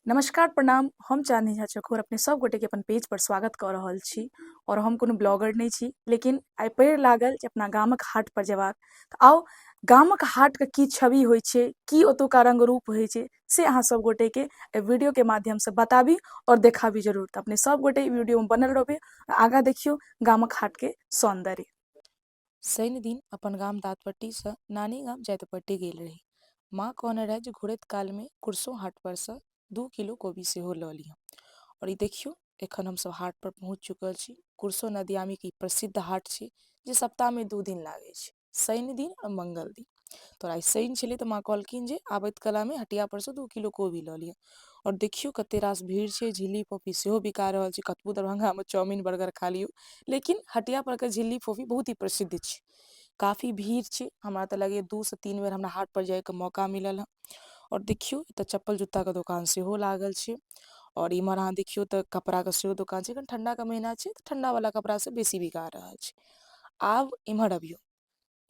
नमस्कार प्रणाम, हम चांदनी झा चकोर अपने सब गोटे के अपन पेज पर स्वागत कऽ रहल छी। और हम कोनो ब्लॉगर नहि छी, लेकिन आइ पड़ि लागल जे अपना गामक हाट पर जेबाक। तऽ आउ गामक हाट के की छवि होइ छै, की ओतुका रंग रूप होइ छै, से अहाँ सब गोटे के एहि वीडियो के माध्यम से बताबी और देखाबी जरूर। तऽ अपने सब गोटे ई वीडियो में बनल रहबै, आगाँ देखियौ गामक हाट के सौंदर्य। शनि दिन अपन गाम दाँतपट्टीसँ नानी गाम जातिपट्टी गेल रही। माँ कहने रहथि जे घुरैत कालमे कुरसो हाटपरसँ 2 किलो कोबी सेहो लऽ लिहऽ। आओर ई देखियौ एखन हमसभ हाटपर पहुँच चुकल छी। कुरसो नदियामीके ई प्रसिद्ध हाट छी जे सप्ताहमे 2 दिन लागै छै, शनि दिन आओर मङ्गल दिन। तऽ आइ शनि छलै तऽ माँ कहलखिन जे आबैत कलामे हटियापरसँ 2 किलो कोबी लऽ लिहऽ। आओर देखियौ कते रास भीड़ छै, झिल्ली फोफी सेहो बिका रहल छै। कतबो दरभंगामे चाउमिन बर्गर खा लियौ, लेकिन हटिया परके झिल्ली फोफी बहुत ही प्रसिद्ध छै। काफी भीड़ छै, हमरा तऽ लगैए 2 से 3 बेर हमरा हाट पर जाइके मौका मिलल हँ। आओर देखियौ एतऽ चप्पल जूताके दोकान सेहो लागल छै। आओर इम्हर अहाँ देखियौ तऽ कपड़ाके सेहो दोकान छै। एखन ठण्डाके महीना छै तऽ ठण्डावला कपड़ा सब बेसी बिका रहल छै। आब इम्हर अबियौ,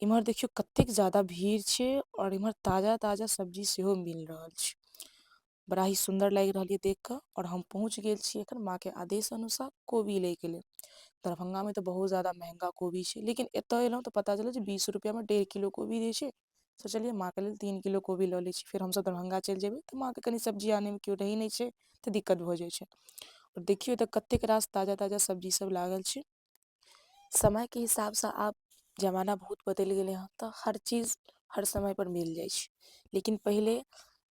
इम्हर देखियौ कतेक ज्यादा भीड़ छै आओर इम्हर ताजा ताजा सब्जी सेहो मिल रहल छै। बड़ा ही सुन्दर लागि रहल यऽ देख कऽ। आओर हम पहुँच गेल छी एखन माँके आदेश अनुसार कोबी लैके लेल। दरभंगामे तऽ बहुत ज्यादा महँगा कोबी छै, लेकिन एतऽ एलहुँ तऽ पता चलल जे 20 रुपैआमे 1.5 किलो कोबी दै छै। सोचलियै माँके लेल 3 किलो कोबी लऽ लै छी, फेर हमसभ दरभंगा चलि जेबै तऽ माँके कनि सब्जी आनैमे केओ रहै नहि छै तऽ दिक्कत भऽ जाइ छै। आओर देखियौ एतऽ कतेक रास ताजा ताजा सब्जी सब लागल छै। समयके हिसाबसँ आब जमाना बहुत बदलि गेलै हँ, तऽ हर चीज हर समयपर मिल जाइ छै। लेकिन पहिले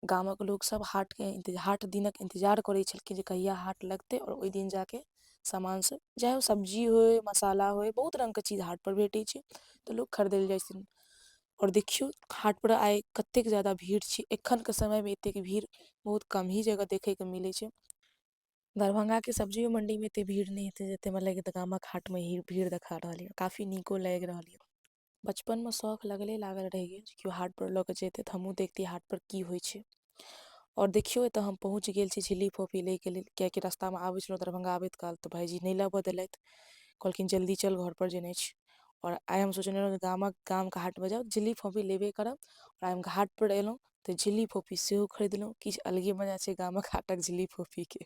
गामक लोकसभ हाटके हाट दिनक इन्तजार करै छलखिन जे कहिया हाट लगतै आओर ओहि दिन जाके सामान सब, चाहे ओ सब्जी होइ मसाला होइ, बहुत रङ्गके चीज हाटपर भेटै छै तऽ लोक खरीदै लए जाइ छथिन। आओर देखियौ हाटपर आइ कतेक ज्यादा भीड़ छै। एखनके समयमे एतेक भीड़ बहुत कम ही जगह देखैके मिलै छै। दरभंगाके सब्जियो मण्डीमे एते भीड़ नहि हेतै जते हमरा लगैए गामक हाटमे ही भीड़ देखा रहल यऽ। काफी नीको लागि रहल यऽ। बचपनमे शौख लगले लागल रहि गेल जे केओ हाटपर लऽ कऽ जैतै तऽ हमहूँ देखतियै हाटपर की होइ छै। आओर देखियौ एतऽ हम पहुँच गेल छी झिल्ली फोफी लैके लेल, किएकि रस्तामे आबै छलहुँ दरभंगा आबैत काल तऽ भायजी नहि लाबऽ देलथि, कहलखिन जल्दी चल घरपर जेनाइ छै। आओर आइ हम सोचने रहौँ जे गामके हाटमे जायब झिल्ली फोफी लेबे करब। आओर आइ हम घाटपर एलहुँ तऽ झिल्ली फोफी सेहो खरीदलहुँ। किछु अलगे मजा छै गामक हाटक झिल्ली फोफीके।